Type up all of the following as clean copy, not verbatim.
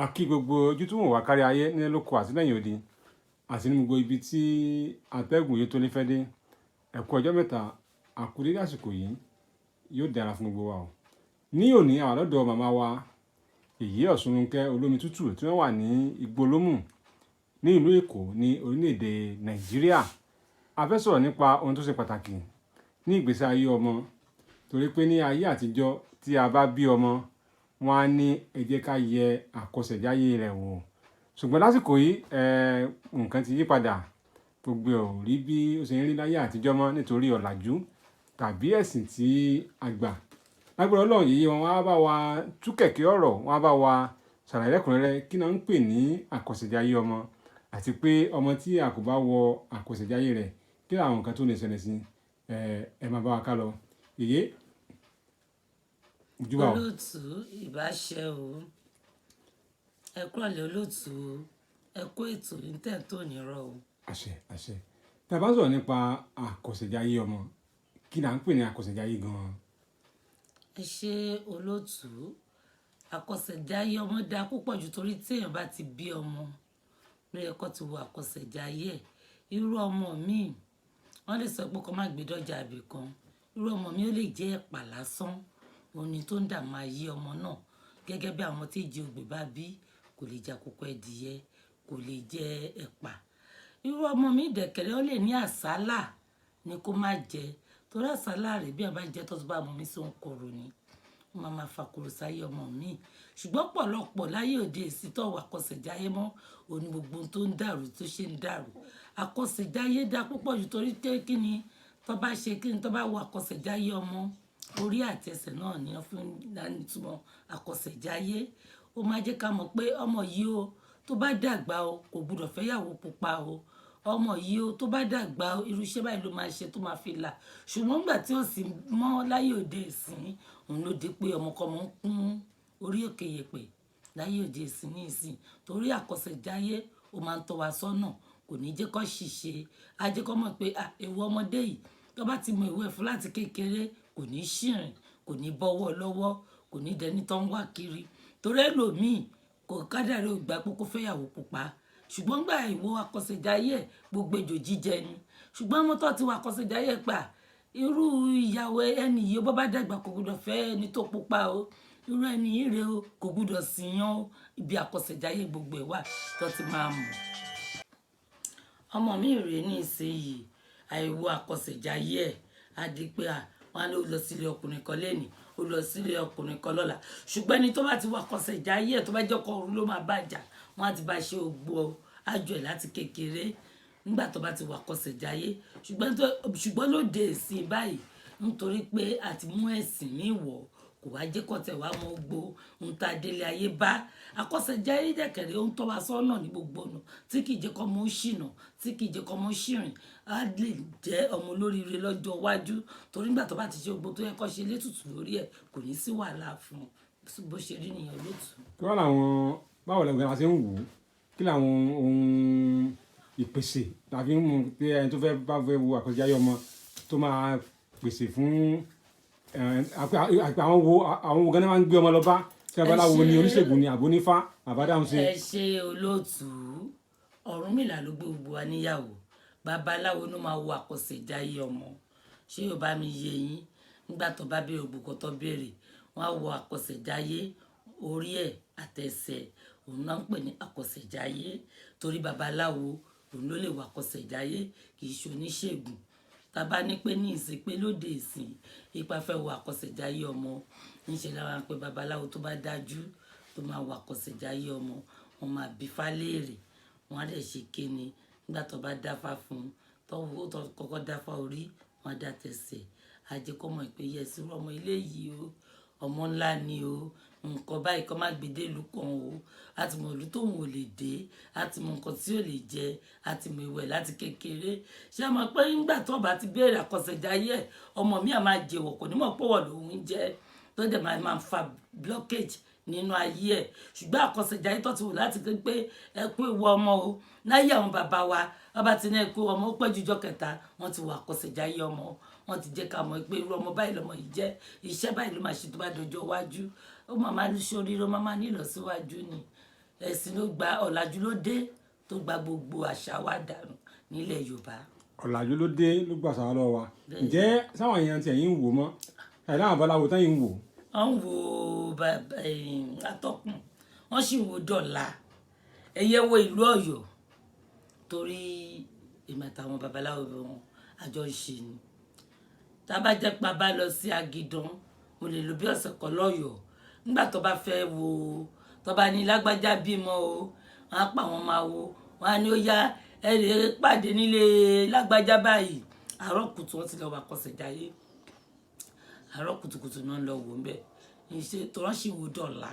A kí gbogbo ojú tó ń wò wá kárí ayé ní lóko àti lẹ́yìn odi àti ní gbogbo ibi tí atẹ́gùn yìí tó ní fẹ́ dé. Ẹ kú ọjọ́ mẹ́ta, a kú dédé àsìkò yìí, yóò dára fún gbogbo wa o. Ní òní, a wà lọ́dọ̀ màmá wa, Yèyé Ọ̀ṣunrónkẹ́ Olómi Tútù, tí wọ́n wà ní Igbólómù ní ìlú Èkó ní orílẹ̀-èdè Nàìjíríà. A fẹ́ sọ̀rọ̀ nípa ohun tó ṣe pàtàkì ní ìgbésí ayé ọmọ, torí pé ní ayé àtijọ́, tí a bá bí ọmọ, wọ́n á ní ẹ jẹ́ ká yẹ àkọsẹ̀jáyé rẹ̀ wò. Ṣùgbọ́n lásìkò yìí, nǹkan ti yí padà. Gbogbo ẹ̀ ò rí bí ó ṣe ń rí láyé àtijọ́ mọ́ nítorí ọ̀làjú tàbí ẹ̀sìn tí a gbà. Lágbára Ọlọ́run, yèyé wọn á bá wa tú kẹ̀kẹ́ ọ̀rọ̀, wọ́n á bá wa ṣàlàyé lẹ́kùnrẹ́rẹ́ kí náà ń pè ní àkọsẹ̀jáyé ọmọ, àti pé ọmọ tí a kò bá wọ àkọsẹ̀jáyé rẹ̀, kí làwọn nǹkan tó lè ṣẹlẹ̀ sí. Ẹ máa bá wa ká lọ. Yèyé, ojúbà o. Olóòtú, ìbáṣẹ o. Ẹ kúrọ̀lẹ́ olóòtú, ẹ kú ètò ìtẹ̀ tó nírọ̀ o. Àṣẹ, àṣẹ. Tí a bá sọ̀rọ̀ nípa àkọsẹ̀jáyé ọmọ, kí là ń pè ní àkọsẹ̀jáyé gan-an? Ẹ ṣé olóòtú. Àkọsẹ̀jáyé ọmọ dá púpọ̀ jù, torí tí èèyàn bá ti bí ọmọ, ló yẹ kó ti wo àkọsẹ̀jáyé ẹ̀. Irú ọmọ míì, wọ́n lè sọ pé kó má gbé dọ́jà ibì kan. Irú ọmọ míì, ó lè jẹ́ ẹ̀pà lásán òní tó ń dààmú ayé ọmọ náà. Gẹ́gẹ́ bí àwọn tí ìjì ògbè bá bí, kò lè jẹ àkùkọ ẹdìyẹ, kò lè jẹ ẹ̀pà. Irú ọmọ míì dẹ̀kẹ̀rẹ̀, ó lè ní àsálà ni kó má jẹ, torí àsálà rẹ̀, bí wọ́n bá jẹ tó bá mú mi sí òun korò ni, ó máa ma fa koro sáyé ọmọ míì. Ṣùgbọ́n pọ̀lọpọ̀ láyé òde ìsìn tó wà àkọsẹ̀jáyé mọ́ òní, gbogbo ohun tó ń dàrú tó ṣe ń dàrú. Àkọsẹ̀jáyé dá púpọ̀ jù, torí pé kí ni tó bá ṣe, kí ni tó bá wo àkọsẹ̀jáyé ọmọ, orí àti ẹsẹ̀ náà ni wọ́n fi ń dá nítumọ̀ àkọsẹ̀jáyé. Ó máa jẹ́ ká mọ̀ pé ọmọ yìí o, tó bá dàgbà o, kò gbọdọ̀ fẹ́yàwó pupa o. Ọmọ yìí o, tó bá dàgbà o, irú iṣẹ́ báyìí ló máa ṣe tó máa fi là. Ṣùgbọ́n nígbà tí ó sì mọ́ láyé òde ìsìn, òun ló di pé ọmọkọ́mọ ń kún orí òkè yẹpẹ̀ láyé òde ìsìn ní ìsìn, torí àkọsẹ̀jáyé ó máa ń tọ́ wa sọ́nà, kò ní jẹ́ kó ṣìṣe. Á jẹ́ kó mọ̀ pé à, ewu ọmọdé yìí, tó bá ti mọ ìwé fún láti kékeré, kò ní ṣìrìn, kò ní bọ́wọ́ lọ́wọ́, kò ní dẹni tó ń wá kiri. Torí ẹlòmíì kò kádàrí ò gbà pé kó fẹ́yàwó pupa, ṣùgbọ́n gbà ìwọ àkọsẹ̀jáyé ẹ̀, gbogbo ejò jíjẹ ni. Ṣùgbọ́n ọmọ tó ti wọ àkọsẹ̀jáyé pa, irú ìyàwó ẹni yìí, bó bá dàgbà, kò gbọdọ̀ fẹ́ ẹni tó pupa o. Irú ẹni yìí rèé o, kò gbọdọ̀ síyan o. Ibi àkọsẹ̀jáyé gbogbo ẹ̀ wà tó ti máa mọ̀. Ọmọ mi rèé ní ìsinyìí, àìwo àkọsẹ̀jáyé ẹ̀, á di pé à wọ́n á lọ lọ sílé ọkùnrin kan lẹ́nìí, ó lọ sílé ọkùnrin kan lọ́la. Ṣùgbọ́n ẹni tó bá ti wọ àkọsẹ̀jáyé ẹ̀, tó bá jẹ́ ọkọ òru ló máa bá jà, wọ́n á ti bá ṣe ògbó àjọ ẹ̀ láti kékeré nígbà tó bá ti wọ àkọsẹ̀jáyé. Ṣùgbọ́n lóde ìsìn báyìí, nítorí pé a ti mú ẹ̀sìn míì wọ̀, kò wá jẹ́ kó tẹ̀ wá mọ́ gbó ohun tá a délé ayé bá. Àkọsẹ̀jáyé dẹ̀kẹ̀rẹ̀, ó ń tọ́ wa sọ́nà ní gbogbo ọ̀nà tí kì í jẹ́ kó mọ́ ṣìnà, tí kì í jẹ́ kó mọ́ ṣìrìn. Á lè jẹ́ ọmọ olóríire lọ́jọ́ iwájú, torí nígbà tó bá ti ṣe gbogbo tó yẹ kó ṣe létùtù lórí ẹ̀, kò ní sí wàhálà fún un. Bó ṣe rí nìyẹn, olóòtú. Kí wá làwọn, báwo la ṣe ń wò ó? Kí làwọn ohun ìpèsè tàbí mú pé ẹni tó fẹ́ bá fẹ́ wo àkọsẹ̀jáyé ọmọ tó máa pèsè fún àwọn wo gan-an máa ń gbé ọmọ lọ bá? Ṣé babaláwo ni, oníṣègùn ni, àbí onífá, àbádáhùn ṣe? Ẹ ṣe olóòtú. Ọ̀rúnmìlà ló gbé gbogbo wa níyàwó. Babaláwo ló máa wo àkọsẹ̀jáyé ọmọ. Ṣé yóò bá mi yé yín? Nígbà tó bá béèrè gbogbo tó béèrè, wọ́n á wo àkọsẹ̀jáyé orí ẹ̀ àtẹsẹ̀. Òun náà ń pè ní àkọsẹ̀jáyé, torí babaláwo òun ló lè wo àkọsẹ̀jáyé, kì í ṣe oníṣègùn. Tá bá ní pé ní ìsìn, pé lóde ìsìn, ipa fẹ́ wo àkọsẹ̀jáyé ọmọ, níṣe la máa ń pe babaláwo tó bá dájú tó máa wo àkọsẹ̀jáyé ọmọ. Wọ́n máa bi ifá léèrè, wọ́n á dẹ̀ ṣe kíni. Nígbà tó bá dáfá fún un, tó kọ́kọ́ dáfá orí, wọ́n á dá tẹsẹ̀. Á jẹ́ kó mọ̀ pé yes, irú ọmọ ilé yìí o, ọmọ ńlá ni o. Nǹkan báyìí kó má gbé dé ìlú kan o. A ti mọ ìlú tóun ò lè dé, a ti mọ nǹkan tí ò lè jẹ, a ti mọ ìwẹ̀ láti kékeré. Ṣé ẹ mọ̀ pé nígbà tó bá ti béèrè àkọsẹ̀jáyé ẹ̀, ọmọ mi á máa jẹ̀wọ̀, kò ní mọ̀ pé ọ̀wọ̀ lòun ń jẹ, tó dẹ̀ máa fa blockage nínú ayé ẹ̀. Ṣùgbọ́n àkọsẹ̀jáyé tó ti wù láti pé ẹ kú ewu ọmọ o. Láyé àwọn bàbá wa, wọ́n bá ti ní ẹ kú ọmọ, ó pẹ́ ju ọjọ́ kẹta, wọ́n ti wọ àkọsẹ̀jáyé ọmọ. Wọ́n ti jẹ́ ká mọ̀ pé irú ọmọ báyìí lọmọ yìí jẹ́, iṣẹ́ báyìí ló máa ṣe tó bá dọjọ́ iwájú. Ó máa máa ṣoríire, ó máa máa ní ìlọsíwájú ni. Ẹ̀sìn ló gba, ọ̀làjú ló dé tó gba gbogbo àṣà wa dànù nílẹ̀ Yorùbá. Ọ̀làjú ló dé ló gbà sára lọ́wọ́ wa. Ǹjẹ́ sáwọn èèyàn tiẹ̀ yín ń wò mọ́ ẹ̀ láwọn babaláwo tán yín ń wò? Wọ́n ń wo atọ́kùn, wọ́n sì ń wo dọ̀la. Ẹ̀yẹ wo ìlú Ọ̀yọ́, torí èmi àtàwọn babaláwo wọn àjọ ń ṣe ni. Tá a bá jẹ́ pa bá lọ sí Agidan, mo lè lò bí ọ̀sẹ̀ kan lọ́yọ̀ọ́. Nígbà tó bá fẹ́ wo, tó bá ní lágbájá bímọ o, wọ́n á pa àwọn máa wo, wọ́n á ní ó yá, ẹ lè pàdé nílé lágbájá báyìí. Àárọ̀ kùtù wọ́n ti lọ wà kọsẹ̀jáyé, àárọ̀ kùtùkùtù náà lọ wò ń bẹ̀. Ìṣe tó rán sì wò dọ̀la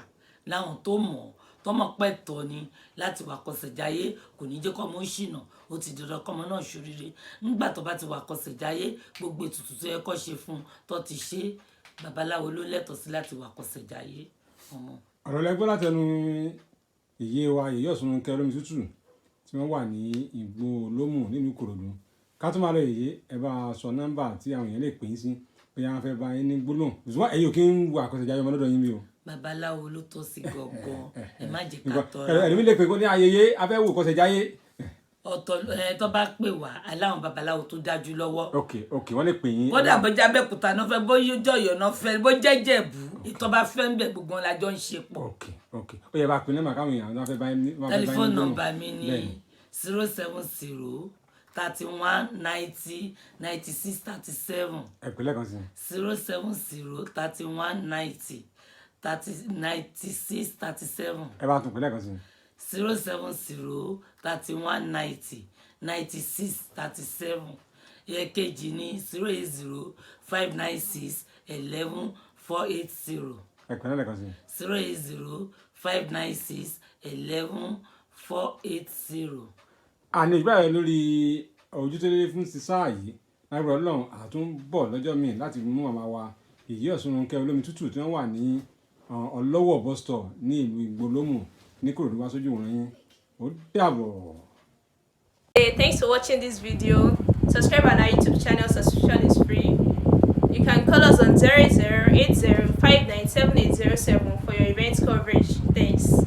láwọn tó mọ̀, tọmọ pẹ́ tọ́ ni láti wà kọsẹ̀jáyé, kò ní jẹ́ kọ́mọ ó ṣìnà. Ó ti dandan kọ́mọ náà ṣoríire. Nígbà tó bá ti wà kọsẹ̀jáyé, gbogbo ètùtù tó yẹ kó ṣe fún un tó ti ṣe, babaláwo ló lẹ́tọ̀ọ́ sí láti wà kọsẹ̀jáyé ọmọ. Ọ̀rọ̀ lẹ́gbẹ́ látẹnu ìyé wa, Yèyé Ọ̀ṣunrónkẹ́ Olómi Tútù, tí wọ́n wà ní Ìgbó Olómù nílùú Ìkòròdú. Ká tó máa lọ, Yèyé, ẹ bá a sọ nọ́mbà tí àwọn èèyàn lè pè yín sí bóyá wọ́n fẹ́ bá yín ní gbólóhùn, ṣùgbọ́n ẹ̀yin ò kí ń wo àkọsẹ̀jáyé ọmọ lọ́dọ̀ yín bí o. Babaláwo ló tọ́ sí gangan, ẹ má jẹ́ ká tọ́ra. Ẹ̀rí mi lè pè kó ní ayẹyẹ afẹ́ wò kọsẹ̀jáyé. Ọ̀tọ̀ ẹ, tó bá pè wá, aláwọn babaláwo tó dájú lọ́wọ́. Ok, wọ́n lè pè yín. Kódà bó jẹ́ Abẹ́òkúta náà fẹ́, bó yóò Ọ̀yọ́ náà fẹ́, bó jẹ́ Jẹ̀bú, ìtọ́ bá fẹ́ ń bẹ̀, gbogbo wọn la jọ ń ṣe pọ̀. Ok, ó yẹ bá pè nọ́mbà káwọn èèyàn náà fẹ́ bá yín wọ́n fẹ́ bá yín ní Tẹlifóònù gbólóhùn. nọ́mbà mi ní Bẹ́ẹ̀ni. 07031909637. Ẹ pè lẹ́ẹ̀kan sí i. 07031909637. Ẹ bá tún pè lẹ́ẹ̀kan sí i. 07031909637. Ẹ̀ẹ̀kejì ní 08059611480. Ẹ pè lẹ́ẹ̀kan sí i. 08059611480. Àní ìgbà rẹ lórí Ojútólé fún ti sáà yìí. Lágbára Ọlọ́run, àtúnbọ̀ lọ́jọ́ míì láti mú màmá wa Yèyé Ọ̀ṣunrónkẹ́ Olómi Tútù tí wọ́n wà ní Ọlọ́wọ̀ bus stop ní ìlú Ìgbólómù ní Ìkòròdú wá sójú ìwòran yín. Ó dàbọ̀. Hey, thanks for watching this video. Subscribe on our YouTube channel, subscription is free. You can call us on 0080 for your event coverage. Thanks.